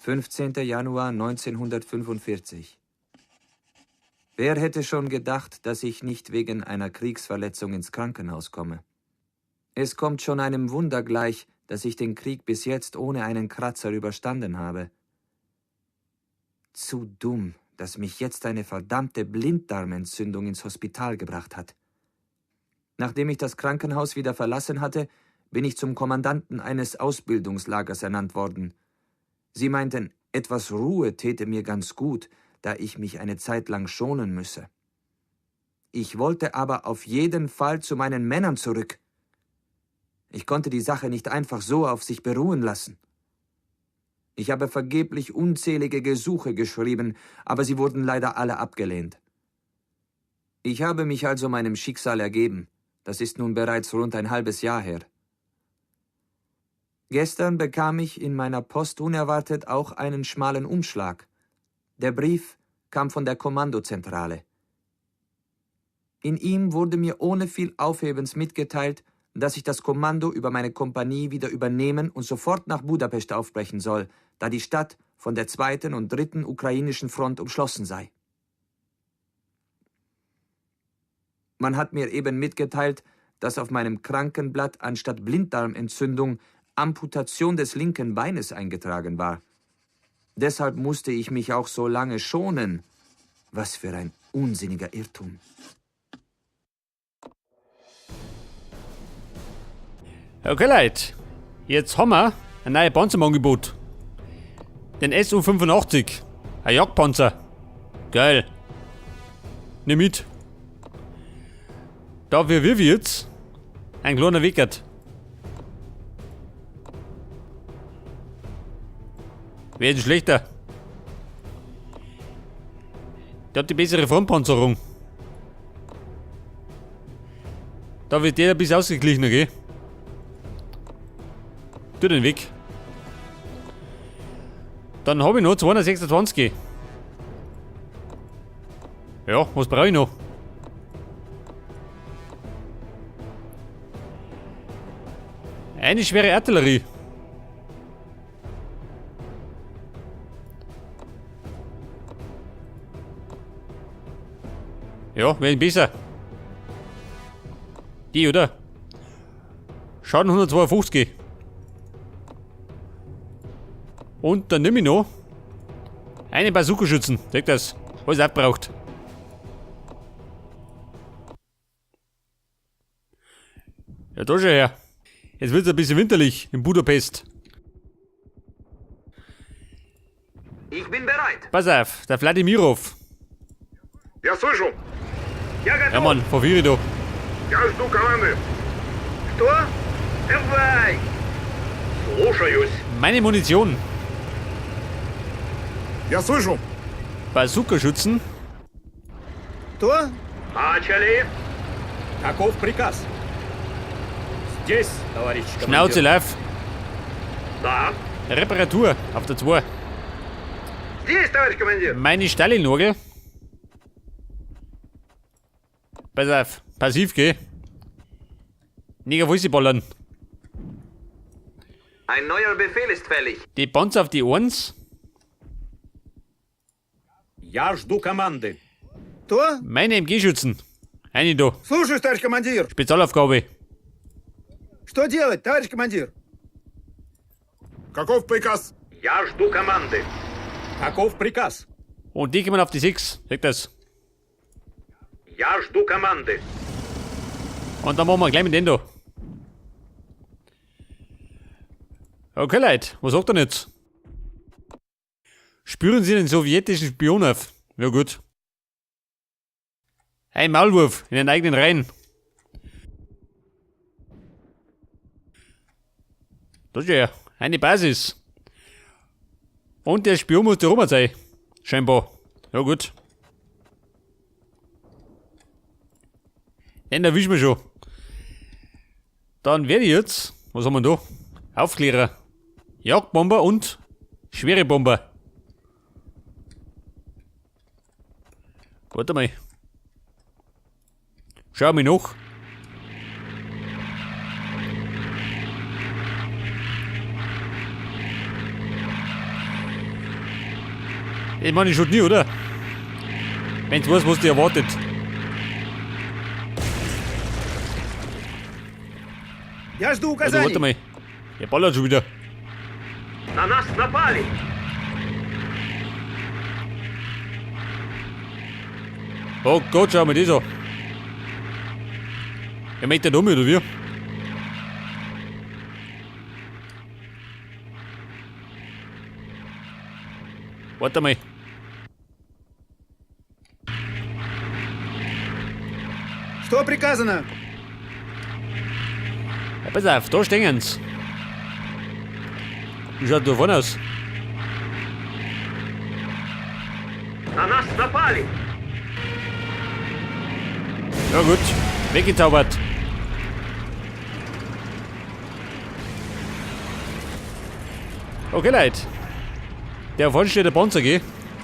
15. Januar 1945. Wer hätte schon gedacht, dass ich nicht wegen einer Kriegsverletzung ins Krankenhaus komme? Es kommt schon einem Wunder gleich, dass ich den Krieg bis jetzt ohne einen Kratzer überstanden habe. Zu dumm, dass mich jetzt eine verdammte Blinddarmentzündung ins Hospital gebracht hat. Nachdem ich das Krankenhaus wieder verlassen hatte, bin ich zum Kommandanten eines Ausbildungslagers ernannt worden. Sie meinten, etwas Ruhe täte mir ganz gut, da ich mich eine Zeit lang schonen müsse. Ich wollte aber auf jeden Fall zu meinen Männern zurück. Ich konnte die Sache nicht einfach so auf sich beruhen lassen. Ich habe vergeblich unzählige Gesuche geschrieben, aber sie wurden leider alle abgelehnt. Ich habe mich also meinem Schicksal ergeben. Das ist nun bereits rund ein halbes Jahr her. Gestern bekam ich in meiner Post unerwartet auch einen schmalen Umschlag. Der Brief kam von der Kommandozentrale. In ihm wurde mir ohne viel Aufhebens mitgeteilt, dass ich das Kommando über meine Kompanie wieder übernehmen und sofort nach Budapest aufbrechen soll, da die Stadt von der zweiten und dritten ukrainischen Front umschlossen sei. Man hat mir eben mitgeteilt, dass auf meinem Krankenblatt anstatt Blinddarmentzündung Amputation des linken Beines eingetragen war. Deshalb musste ich mich auch so lange schonen. Was für ein unsinniger Irrtum. Okay, Leute. Jetzt haben wir ein neues Panzer im Angebot. Den SU-85. Ein Jagdpanzer. Geil. Nimm mit. Dafür wir jetzt ein kleiner Wickert. Wer ist denn schlechter? Der hat die bessere Frontpanzerung. Da wird der ein bisschen ausgeglichener, gell? Tu den weg. Dann hab ich noch 226. Ja, was brauch ich noch? Eine schwere Artillerie. Ja, wäre besser. Die, oder? Schaden 152. Und dann nehme ich noch eine Bazooka-Schützen. Seht das? Alles abbraucht. Ja, da schon her. Jetzt wird's ein bisschen winterlich in Budapest. Ich bin bereit. Pass auf, der Wladimirov. Я слышу. Я готов. Ja, Mann, verwirre da. Я жду команды. Что? Давай. Слушаюсь. Meine Munition. Я слышу. Bazooka-Schützen. Что? Начали. Каков приказ? Здесь, товарищ командир. Schnauze, live. Да. Reparatur auf der 2. Здесь, товарищ командир. Meine Stalin-Orgel. Pass auf, passiv, gell? Nicht auf sie ballern. Ein neuer Befehl ist fällig. Die Panzer auf die 1. Я жду команды. Что? Meine MG-Schützen. Eine da. Слушаюсь, товарищ командир. Spezialaufgabe. Что делать, товарищ командир? Каков приказ? Я жду команды. Каков приказ? Und die kommen auf die 6. Seht das? Я жду команды. Und dann machen wir gleich mit denen da. Okay, Leute, was sagt er denn jetzt? Spüren Sie den sowjetischen Spion auf. Ja gut. Ein Maulwurf in den eigenen Reihen. Das ist ja eine Basis. Und der Spion muss da rum sein. Scheinbar. Ja gut. Den erwischen wir schon. Dann werde ich jetzt, was haben wir da? Aufklärer, Jagdbomber und schwere Bomber. Warte mal. Schau mich noch. Ich meine, ich schon nie, oder? Wenn du weißt, was dich erwartet. Я жду Also, warte указаний. mal. Der ballert schon wieder. На нас напали! Oh Gott, schau mal das an. Er möchte da um, oder wie? Warte mal. Что приказано? Ja, pass auf, da stehen sie. Wie schaut da vorne aus? На нас напали! Ja gut, weggezaubert. Okay, Leute. Der vorne steht der Panzer, gell?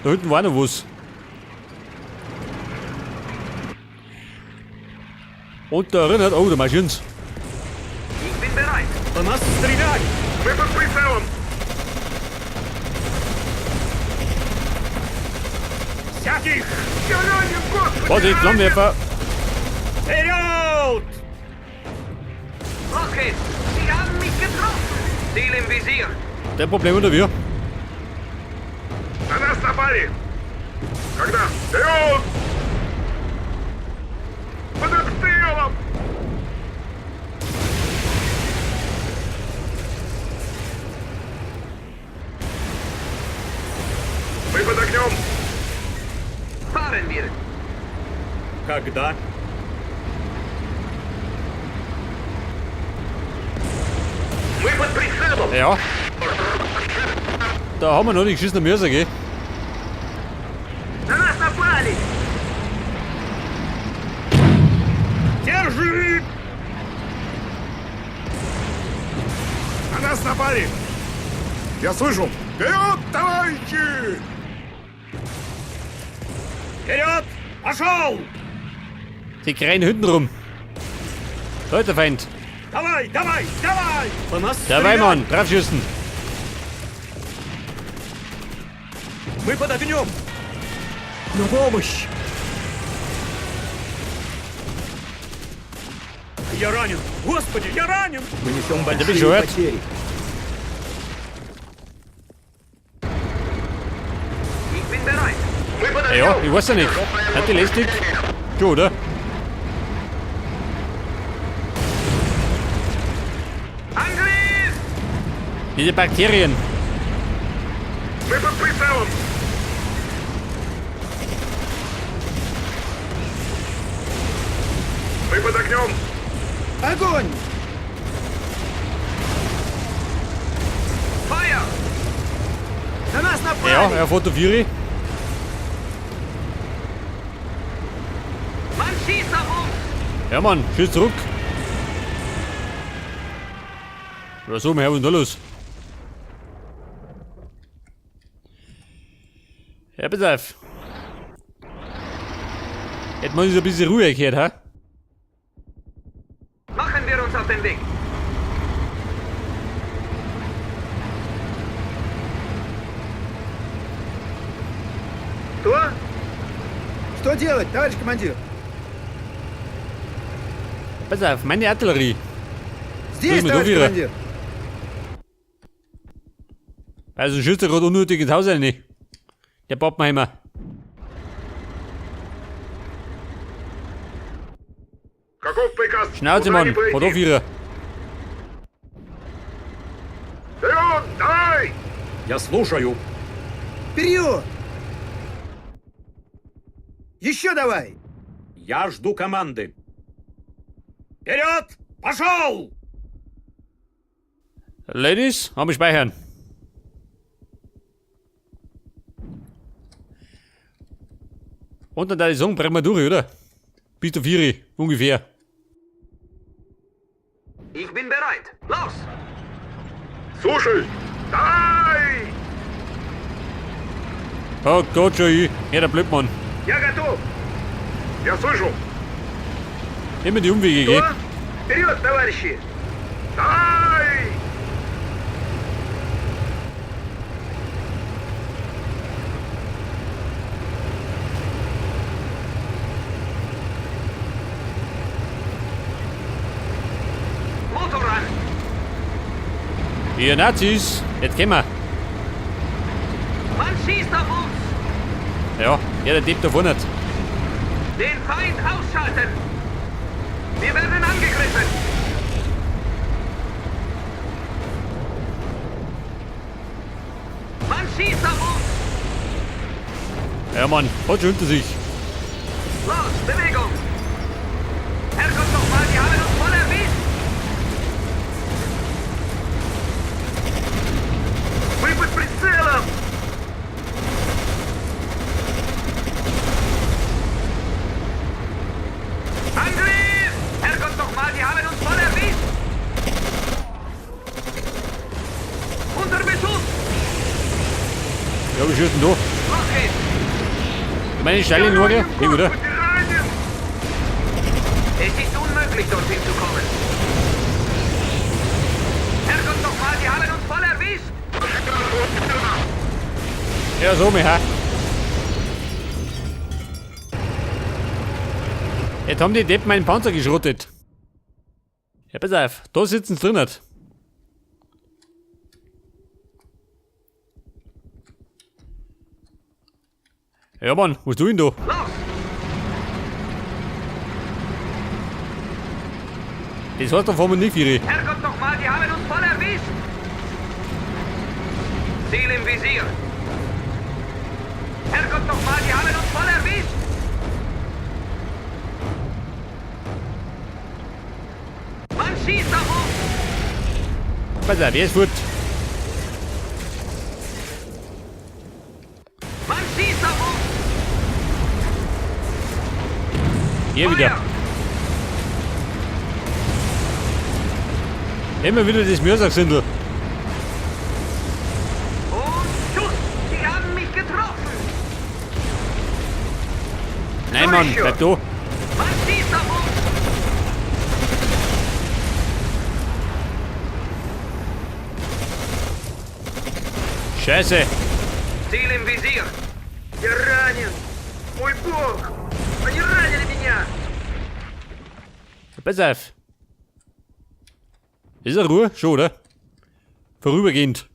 Da hinten war noch was. Und da erinnert... Oh, da marschieren sie. Ich bin bereit! По нас стреляют! Мы под прицелом! Всяких! Я ранен, господи! Vorsicht, ранен! Flammenwerfer. Вперед! Los geht's! Sie haben mich getroffen! Ziel im Visier! Der Problem oder wir? На нас напали! Когда? Вперед! Под обстрелом! Мы под огнем! Fahren wir! Когда? Мы под прицелом! Ja. Da haben wir noch nicht geschissen Mörser, gell? На нас напали! Держи! На нас напали! Я слышу! Вперед, товарищи! Вперед! Пошел! Die krähen hinten rum. Da ist der Feind. Давай, давай, давай! По нас Der стреляют! Weimann, draufschießen. Мы под огнем! На помощь! Я ранен! Господи, я ранен! Мы несем bist большие schon hört. потери. Ich bin bereit! Мы под Ja, огнем! ich weiß ja nicht. Hat die lästig? Schon, oder? Angriff! Diese Bakterien. Мы под прицелом! Мы под огнем! Огонь! Feuer! На нас Ja, напали! er fährt auf Vieri. Man schießt auf uns! Ja, Mann, schieß zurück. Was so, was ist denn da los? Ja, pass auf. Jetzt muss ich so ein bisschen Ruhe gehört, ha? Machen wir uns auf den Weg! Что? Что делать, товарищ командир? Pass auf, meine Artillerie. Здесь, mit товарищ Увира. командир! Also schießt er gerade unnötig ins Haus rein. Der Pappenheimer. Каков приказ? Schnauze, Куда Mann. не пройти? Hat auf ihre. Вперед, давай! Я слушаю. Вперед! Еще давай! Я жду команды. Вперед! Пошел! Ladies, haben wir speichern. Und dann da die Song brechen wir durch, oder? Bis zu 4 ungefähr. Ich bin bereit! Los! Слушай! Давай! Oh Gott, schon ich. Ja, der Blödmann. Я готов! Я слышу! Immer die Umwege, gell? Что? Вперед, товарищи! Давай! Ihr Nazis, jetzt gehen wir. Man schießt auf uns! Ja, ja, der Depp da vorne. Den Feind ausschalten! Wir werden angegriffen! Man schießt auf uns! Ja, Mann, hat schon hinter sich. Los, Bewegung! Herrgott nochmal, die haben uns voll erwischt! Мы под прицелом! Angriff! Herrgott nochmal, die haben uns voll erwischt! Unter Beschuss! Ja, wie schießt denn da? Los geht's! Meine steile Nurgel? Nee, oder? Господи, ранен! Es ist unmöglich, dorthin zu kommen. Herrgott nochmal, die haben uns voll erwischt! Ja, so, mir, ha. Jetzt haben die Deppen meinen Panzer geschrottet. Ja, pass auf, da sitzen sie drin. Ja, Mann, was tu ich denn da? Los! Das heißt, da fahren wir nicht viele. Herrgott nochmal, die haben uns voll erwischt! Ziel im Visier! Herrgott nochmal, die haben uns voll erwischt! Man schießt auf uns! Pass auf, er ist fort. Man schießt auf uns! Hier wieder. Feuer! Immer wieder das Mörsersindel. Und Schuss! Sie haben mich getroffen! Nein, Mann, bleib da. Man schießt auf uns! Scheiße. Ziel im Visier! Я ранен! Мой бог! Они ранили меня! Pass auf. Ist er Ruhe? Schon, oder? Vorübergehend.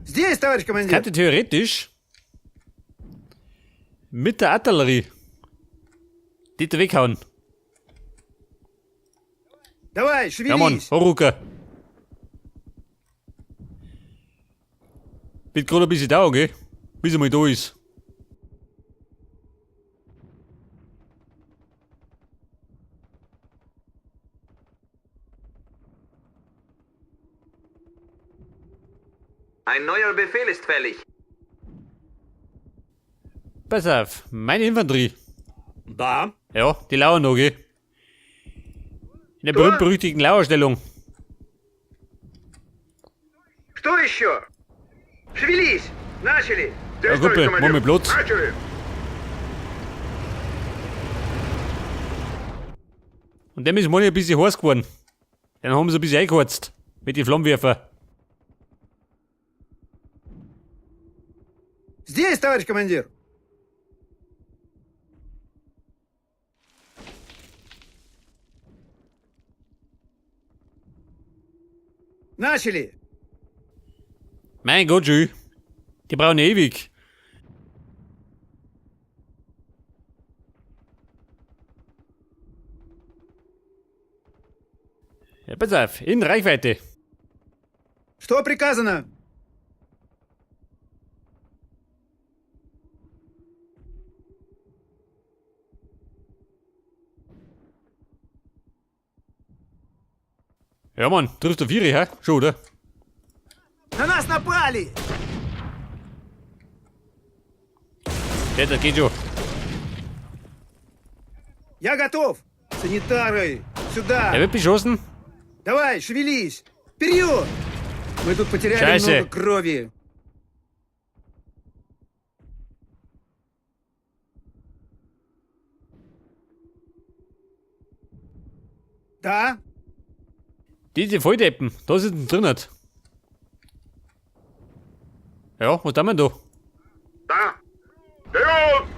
Здесь, товарищ командир! Könnte theoretisch mit der Artillerie die da weghauen. Давай, Ja, Mann, шевелись! Horucker. Wird gerade ein bisschen dauern, gell? Bis er mal da ist. Ein neuer Befehl ist fällig. Pass auf, meine Infanterie. Да. Ja, die lauern noch, gell? In der berühmt-berüchtigten Lauerstellung. Что еще? Шевелись! Начали! Здесь, Ja, Gruppe, товарищ командир! machen wir Platz. Начали! Und dem ist Moni ein bisschen heiß geworden. Den haben sie ein bisschen eingeheizt. Mit den Flammenwerfer. Здесь, товарищ командир! Начали! Mein Gott, schön. Die brauchen ewig. Ja, pass auf, in Reichweite. Что приказано? Ja, Mann, trifft der Vieri, hä? Schon, oder? На нас напали! Ja, das geht schon. Я готов! Санитары! Сюда! Er wird beschossen. Давай, шевелись! Вперед! Мы тут потеряли Scheiße. много крови. Да? Diese Volldeppen, da sitzen sie drin. Ja, was tun wir da? Да! Вперед!